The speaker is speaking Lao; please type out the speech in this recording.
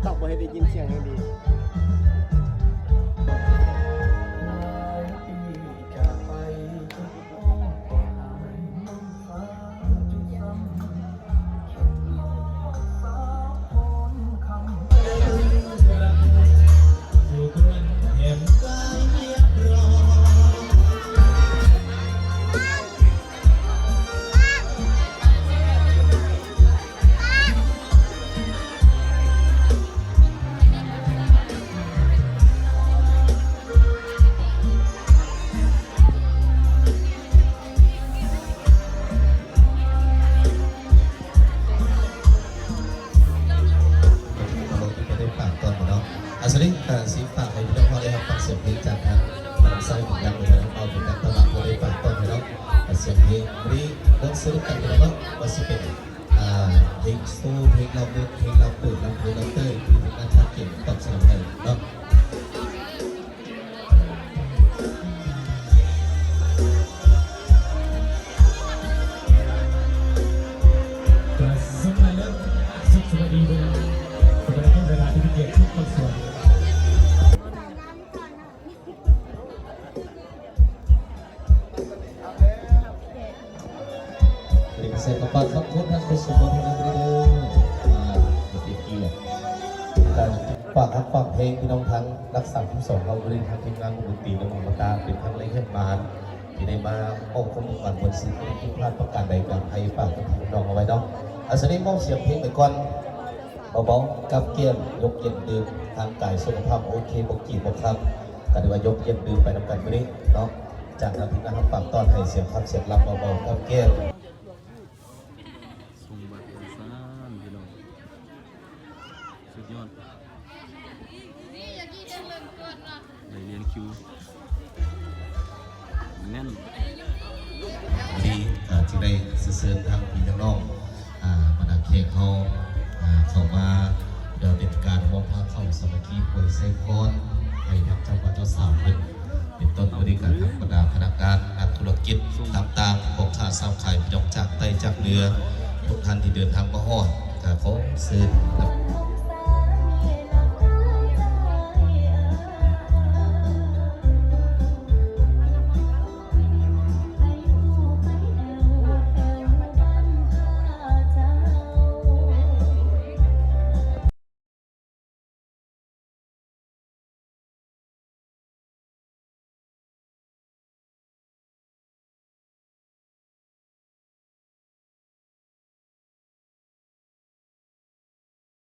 ເຂົາບໍ່ໃຫ້ໄດ້ຍິນສຽງແຮງດີ. ເຮົາກໍໄດ້ຝາກຕອນເນາະ ອາ ສະນີ້ ກະຊິຝາກໃຫ້ພີ່ນ້ອງເຮົາໄດ້ຮັບຟັງສຽງເພງຈາກທາງທາງຊ້າຍເປັນການເປັນການເວົ້າເປັນການຕະຫຼາດ ເພື່ອໄດ້ຝາກຕອນໃຫ້ເນາະ ສຽງເພງນີ້ ເບິ່ງເຊິ່ງກັນເນາະ ວ່າຊິເປັນ ອ່າ ເພງໂຊ ເພງລຳວະ ເພງລຳເປີດ ລຳເພີງ ລຳເຕີຍ ທີ່ເປັນງານທາງເກມຕອບສະໜອງໃຫ້ເນາະ. ກໍສົມມາເລີຍ ສຸກສະຫວັດດີເດີ ບັນດາເວລາທີ່ມີກຽດທຸກພາກສ່ວນ. ເປັນກະແສກຳປັ່ນຂອບຄຸນທາງຄົນສຸກຄົນທາງນັ້ນເດີ ອ່າ ເປັນກຽດ ການຝາກຮັກຝາກແພງພີ່ນ້ອງທາງຫຼັກສາມສິບສອງເຮົາ ບໍລິຫານທີມງານວົງດົນຕີ ແລະ ວົງບັນດາ ເປັນຄັ້ງແລກແຫ່ງບ້ານ ທີ່ໄດ້ມາອອກຄວາມໝັ້ນໝາຍບົນຊື່ ຜິດພາດປະການໃດກໍໃຫ້ຝາກກັບພີ່ນ້ອງເອົາໄວ້ເນາະ ອາ ສະນີ້ມອບສຽງເພງໄປກ່ອນ ເບົາໆ ກັບແກ້ມ ຍົກແກ້ມດື່ມ ຮ່າງກາຍສຸຂະພາບໂອເຄ ບໍ່ກີບບໍ່ຄັບ ກໍຖືວ່າຍົກແກ້ມດື່ມໄປນຳກັນມື້ນີ້ເນາະ ຈາກນັ້ນທີ່ມາຮັບປາກຕ້ອນໃຫ້ສຽງຄັບສຽງລຳເບົາໆ ກັບແກ້ມ. ສົມບັດປາສານ ພີ່ນ້ອງ ສຸດຍອດ ໄດ້ລຽນຄິວ ແໜ້ນ ດີ ກໍຈຶ່ງໄດ້ເຊີນທາງພີ່ທາງນ້ອງ ອ່າ ບັນດາແຂກເຮົາ ອ່າ ເຂົ້າມາ ເພື່ອເປັນການຮ່ວມພາເຂົ້າສາມັກຄີ ອວຍໄຊພອນໃຫ້ທາງເຈົ້າບ່າວເຈົ້າສາວເພິ່ນ ເປັນຕົ້ນບໍລິການທາງບັນດາພະນັກງານ ນັກທຸລະກິດຕ່າງໆ ພໍ່ຄ້າຊາວຂາຍ ພີ່ນ້ອງຈາກໃຕ້ຈາກເໜືອ ທຸກທ່ານທີ່ເດີນທາງມາຮອດ ກໍຂໍເຊີນນຳ.